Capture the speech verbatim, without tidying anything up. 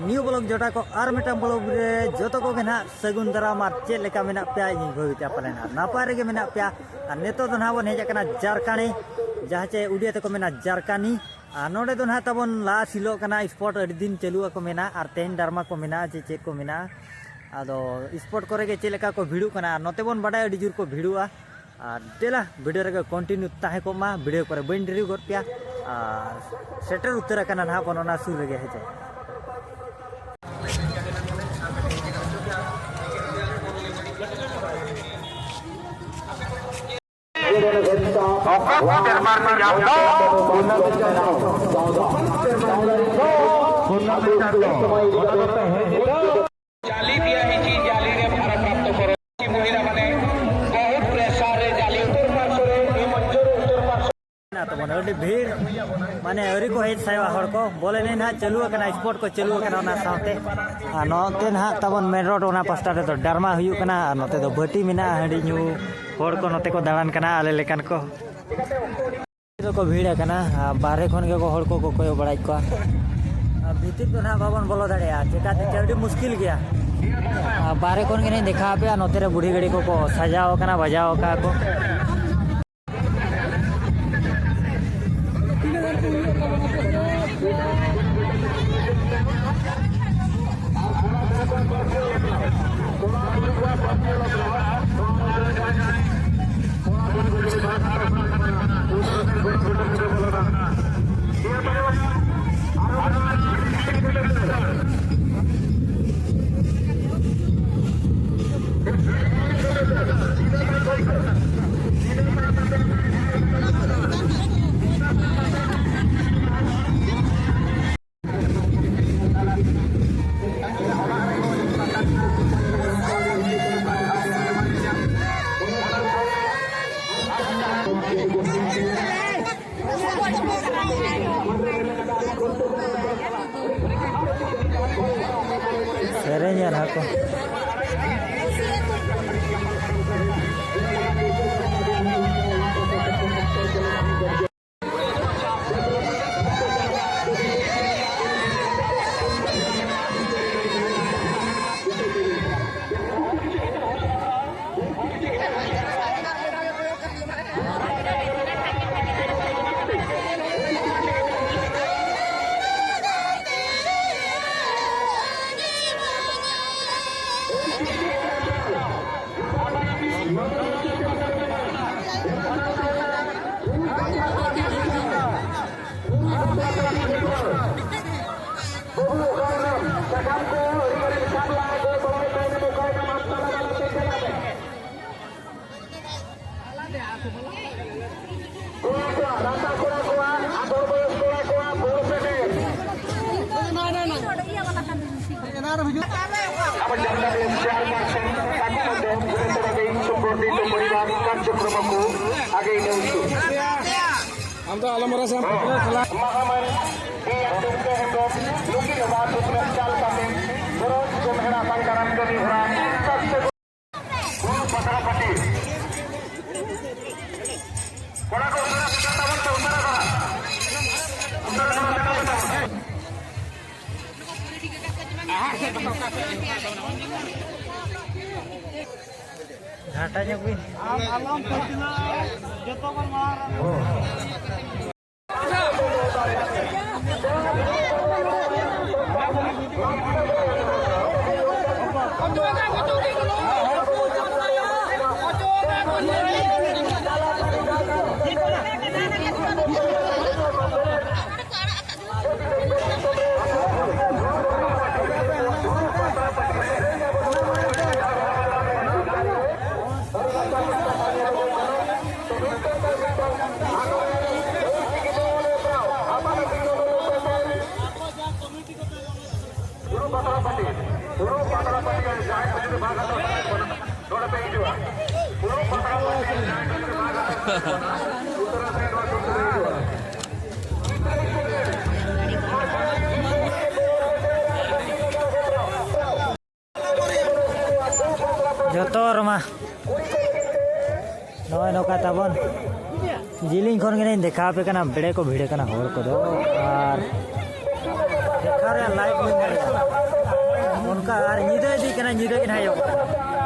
New blog ᱡᱚᱴᱟ ᱠᱚ, ᱟᱨ ᱢᱤᱫᱴᱟᱝ blog ᱨᱮ ᱡᱚᱛᱚ ᱠᱚᱜᱮ ᱱᱟᱦᱟᱜ ᱥᱟᱹᱜᱩᱱ ᱫᱟᱨᱟᱢ᱾ ᱟᱨ ᱪᱮᱫ ᱞᱮᱠᱟ ᱢᱮᱱᱟᱜ ᱯᱮᱭᱟ? ᱤᱧ ᱵᱷᱟᱹᱵᱤᱛᱮ ᱯᱟᱞᱮᱱ ᱱᱟᱦᱟᱜ ᱱᱟᱯᱟᱭ ᱨᱮᱜᱮ ᱢᱮᱱᱟᱜ ᱯᱮᱭᱟ᱾ ᱟᱨ ᱱᱤᱛᱚᱜ ᱫᱚ ᱱᱟᱦᱟᱜ ᱵᱚᱱ ᱦᱮᱡ ᱟᱠᱟᱱᱟ ᱡᱟᱨᱠᱟᱱᱤ, ᱡᱟᱦᱟᱸ ᱪᱮ ᱩᱰᱤᱭᱟ ᱛᱮᱠᱚ ᱢᱮᱱᱟ ᱡᱟᱨᱠᱟᱱᱤ᱾ ᱟᱨ ᱱᱚᱰᱮ ᱫᱚ ᱱᱟᱦᱟᱜ ᱛᱟᱵᱚᱱ ᱞᱟᱦᱟ ᱥᱤᱞᱚᱜ ᱠᱟᱱᱟ ᱥᱯᱚᱴ, ᱟᱹᱰᱤ ᱫᱤᱱ ᱪᱟᱹᱞᱩ ᱟᱠᱚ ᱢᱮᱱᱟ, ᱟᱨ ᱛᱮᱦᱮᱧ ᱰᱨᱟᱢᱟ ᱠᱚ ᱢᱮᱱᱟᱜᱼᱟ, ᱪᱮᱫ ᱪᱮᱫ ᱠᱚ ᱢᱮᱱᱟᱜᱼᱟ᱾ ᱟᱫᱚ ᱥᱯᱚᱴ ᱠᱚᱨᱮ ᱜᱮ ᱪᱮᱫ ᱞᱮᱠᱟ ᱠᱚ ᱵᱷᱤᱲᱚᱜ ᱠᱟᱱᱟ, ᱟᱨ ᱱᱚᱛᱮ ᱵᱚᱱ ᱵᱟᱰᱟᱭᱟ ᱟᱹᱰᱤ ᱡᱳᱨ ᱠᱚ ᱵᱷᱤᱲᱚᱜᱼᱟ᱾ ᱟᱨ ᱫᱮᱞᱟ ᱵᱷᱤᱰᱤᱭᱳ ᱨᱮᱜᱮ ᱠᱚᱱᱴᱤᱱᱤᱭᱩ ᱛᱟᱦᱮᱸ ᱠᱚᱜ ᱢᱟ, ᱵᱷᱤᱰᱤᱭᱳ ᱠᱚᱨᱮ ᱵᱟᱹᱧ ᱰᱮᱨᱤ ᱜᱚᱫ ᱯᱮᱭᱟ᱾ ᱟᱨ ᱥᱮᱴᱮᱨ ᱩᱛᱟᱹᱨ ᱟᱠᱟᱱᱟ ᱱᱟᱦᱟᱜ ᱵᱚᱱ ᱚᱱᱟ ᱥᱩᱨ ᱨᱮᱜᱮ, ᱦᱮᱸ ᱪᱮ᱾ ᱚᱠᱟ ᱠᱚ ᱫᱚᱨᱵᱟᱨ ᱠᱚ ᱧᱟᱢ ᱫᱚ, ᱚᱱᱟ ᱫᱚ ᱪᱟᱞᱟᱣ᱾ ᱚᱱᱟ ᱫᱚ ᱪᱟᱞᱟᱣ᱾ ᱡᱟᱹᱞᱤ ᱫᱤᱭᱟ ᱦᱤᱪᱤ ᱡᱟᱹᱞᱤ ᱨᱮ ᱵᱷᱟᱨᱚᱛ ᱨᱟᱥᱴᱨᱚ ᱠᱚᱨᱚ ᱢᱚᱦᱤᱞᱟ ᱢᱟᱱᱮ ᱵᱚᱦᱩᱛ ᱯᱨᱮᱥᱟᱨ ᱨᱮ ᱡᱟᱹᱞᱤ ᱩᱛᱛᱚᱨ ᱯᱟᱨᱥᱚ ᱨᱮ ᱦᱤᱢᱚᱱᱪᱚᱞ ᱩᱛᱛᱚᱨ ᱯᱟᱨᱥᱚ ᱢᱮᱱᱟᱜ ᱛᱟᱵᱚᱱᱟ, ᱟᱹᱰᱤ ᱵᱷᱤᱲ, ᱢᱟᱱᱮ ᱟᱹᱣᱨᱤ ᱠᱚ ᱦᱮᱡ ᱥᱟᱭᱚᱜᱼᱟ ᱦᱚᱲ ᱠᱚ᱾ ᱵᱚᱞᱮ ᱱᱮ ᱱᱟᱦᱟᱜ ᱪᱟᱹᱞᱩ ᱟᱠᱟᱱᱟ, ᱥᱯᱚᱴ ᱠᱚ ᱪᱟᱹᱞᱩ ᱟᱠᱟᱱᱟ ᱚᱱᱟ ᱥᱟᱶᱛᱮ᱾ ᱟᱨ ᱱᱚᱛᱮ ᱱᱟᱦᱟᱜ ᱛᱟᱵᱚᱱ ᱢᱮᱱ ᱨᱳᱰ, ᱚᱱᱟ ᱯᱟᱥᱴᱟ ᱨᱮᱫᱚ ᱰᱨᱟᱢᱟ ᱦᱩᱭᱩᱜ ᱠᱟᱱᱟ, ᱟᱨ ᱱᱚᱛᱮ ᱫᱚ ᱵᱟᱹᱴᱤ ᱢᱮᱱᱟᱜᱼᱟ, ᱦᱟᱺᱰᱤ ᱧᱩ ᱦᱚᱲ ᱠᱚ ᱱᱚᱛᱮ ᱠᱚ ᱫᱟᱬᱟᱱ ᱠᱟᱱᱟ, ᱟᱞᱮ ᱞᱮᱠᱟᱱ ᱠᱚ᱾ ᱫᱚᱠᱚ ᱵᱷᱤᱲ ᱟᱠᱟᱱᱟ, ᱟᱨ ᱵᱟᱦᱨᱮ ᱠᱷᱚᱱ ᱜᱮᱠᱚ ᱦᱚᱲ ᱠᱚᱠᱚ ᱠᱚᱭᱚᱜ ᱵᱟᱲᱟᱭᱮᱫ ᱠᱚᱣᱟ᱾ ᱟᱨ ᱵᱷᱤᱛᱤᱨ ᱫᱚ ᱱᱟᱦᱟᱜ ᱵᱟᱵᱚᱱ ᱵᱚᱞᱚ ᱫᱟᱲᱮᱭᱟᱜᱼᱟ, ᱪᱮᱠᱟᱛᱮ ᱪᱮ ᱟᱹᱰᱤ ᱢᱩᱥᱠᱤᱞ ᱜᱮᱭᱟ᱾ ᱟᱨ ᱵᱟᱦᱨᱮ ᱠᱷᱚᱱ ᱜᱮ ᱱᱟᱦᱟᱜ ᱫᱮᱠᱷᱟᱣ ᱟᱯᱮᱭᱟ, ᱱᱚᱛᱮ ᱨᱮ ᱵᱩᱲᱦᱤ ᱜᱟᱹᱰᱤ ᱠᱚᱠᱚ ᱥᱟᱡᱟᱣ ᱟᱠᱟᱱᱟ, ᱵᱟᱡᱟᱣ ᱟᱠᱟᱫ ᱠᱚ᱾ ᱥᱮᱨᱮᱧᱟ ᱱᱟᱦᱟᱜ ᱠᱚ᱾ ᱠᱚᱲᱟ ᱠᱚᱣᱟᱜ, ᱨᱟᱥᱟ ᱠᱚᱲᱟ ᱠᱚᱣᱟᱜ, ᱟᱴᱷᱨᱚ ᱵᱚᱭᱚᱥ ᱠᱚᱲᱟ ᱠᱚᱣᱟᱜ ᱵᱚᱞ ᱯᱮᱴᱮ᱾ ᱟᱵᱚ ᱡᱟᱦᱟᱸ ᱞᱮᱠᱟ ᱪᱮᱭᱟᱨ ᱯᱟᱨᱥᱚᱱ ᱥᱟᱹᱜᱩᱱ ᱦᱮᱢᱵᱨᱚᱢ, ᱜᱩᱨᱩᱛᱚᱨ ᱟᱜᱮ ᱤᱧ ᱥᱩᱯᱨᱚᱫᱤᱯ ᱯᱚᱨᱤᱵᱟᱨ ᱠᱟᱨᱡᱚᱠᱨᱚᱢ ᱠᱚ ᱟᱜᱮ ᱤᱱᱟᱹ ᱩᱪᱩ᱾ ᱟᱢ ᱫᱚ ᱟᱞᱚᱢ ᱨᱟᱥᱟᱢ ᱯᱟᱹᱛᱞᱟᱹ ᱠᱷᱮᱞᱟ᱾ ᱢᱟᱦᱟᱢᱟᱱ ᱵᱤ ᱮᱢ ᱫᱩᱨᱜᱟᱹ ᱦᱮᱢᱵᱨᱚᱢ, ᱞᱩᱠᱤ ᱵᱟᱵᱟ ᱫᱩᱠᱨᱟᱢ ᱪᱟᱞ ᱠᱟᱛᱮ, ᱵᱚᱨᱚᱡ ᱜᱚᱢᱦᱮᱲᱟ ᱥᱟᱝ ᱫᱟᱨᱟᱢ ᱠᱟᱹᱢᱤ ᱦᱚᱨᱟ ᱥᱟᱠᱥᱮᱥ ᱯᱩᱨᱩᱵ ᱯᱟᱛᱲᱟ ᱯᱟᱹᱴᱤ᱾ ᱠᱚᱲᱟ ᱠᱚ ᱩᱥᱟᱹᱨᱟ ᱥᱮᱴᱮᱨ ᱛᱟᱵᱚᱱ ᱯᱮ, ᱩᱥᱟᱹᱨᱟ ᱫᱷᱟᱨᱟ᱾ ᱩᱥᱟᱹᱨᱟ ᱫᱷᱟᱨᱟ ᱥᱮᱴᱮᱨ ᱛᱟᱵᱚᱱ ᱯᱮ᱾ ᱜᱷᱟᱴᱟ ᱧᱚᱜ ᱵᱤᱱ᱾ ᱟᱢ ᱟᱞᱚᱢ ᱯᱟᱹᱪᱷᱞᱟᱹᱜᱼᱟ, ᱡᱚᱛᱚ ᱠᱷᱚᱱ ᱢᱟᱲᱟᱝ ᱨᱮ᱾ ᱯᱩᱨᱩᱵ ᱯᱟᱛᱲᱟ ᱯᱟᱹᱴᱤ, ᱯᱩᱨᱩᱵ ᱯᱟᱛᱲᱟ ᱯᱟᱹᱴᱤ ᱨᱮ ᱡᱟᱦᱟᱸᱭ ᱠᱚ ᱡᱩᱫᱤ ᱵᱟᱝ ᱜᱟᱱᱚᱜ ᱠᱷᱟᱱ ᱱᱚᱰᱮ ᱯᱮ ᱦᱤᱡᱩᱜᱼᱟ᱾ ᱯᱩᱨᱩᱵ ᱯᱟᱛᱲᱟ ᱯᱟᱹᱴᱤ ᱨᱮ ᱡᱟᱦᱟᱸᱭ ᱠᱚ ᱡᱩᱫᱤ ᱵᱟᱝ ᱜᱟᱱᱚᱜ ᱠᱷᱟᱱ ᱩᱛᱛᱚᱨᱟ ᱥᱮᱫ ᱱᱚᱣᱟ ᱥᱩᱨ ᱨᱮ ᱦᱤᱡᱩᱜᱼᱟ᱾ ᱡᱚᱛᱚ ᱨᱚᱢᱟ᱾ ᱱᱚᱜᱼᱚᱭ ᱱᱚᱝᱠᱟ ᱛᱟᱵᱚᱱ᱾ ᱡᱤᱞᱤᱧ ᱠᱷᱚᱱ ᱜᱮᱞᱤᱧ ᱫᱮᱠᱷᱟᱣ ᱟᱯᱮ ᱠᱟᱱᱟ, ᱵᱮᱲᱮ ᱠᱚ ᱵᱷᱤᱲ ᱠᱟᱱᱟ ᱦᱚᱲ ᱠᱚᱫᱚ, ᱟᱨ ᱫᱮᱠᱷᱟᱣ ᱨᱮᱭᱟᱜ ᱞᱟᱭᱤᱵᱷ ᱵᱤᱱ ᱫᱟᱲᱮᱭᱟᱜᱼᱟ᱾ ᱚᱱᱠᱟ ᱟᱨ ᱧᱤᱫᱟᱹ ᱤᱫᱤᱜ ᱠᱟᱱᱟ, ᱧᱤᱫᱟᱹ ᱜᱮ ᱱᱟᱦᱟᱜ ᱮᱦᱚᱵᱚᱜ ᱠᱟᱱᱟ᱾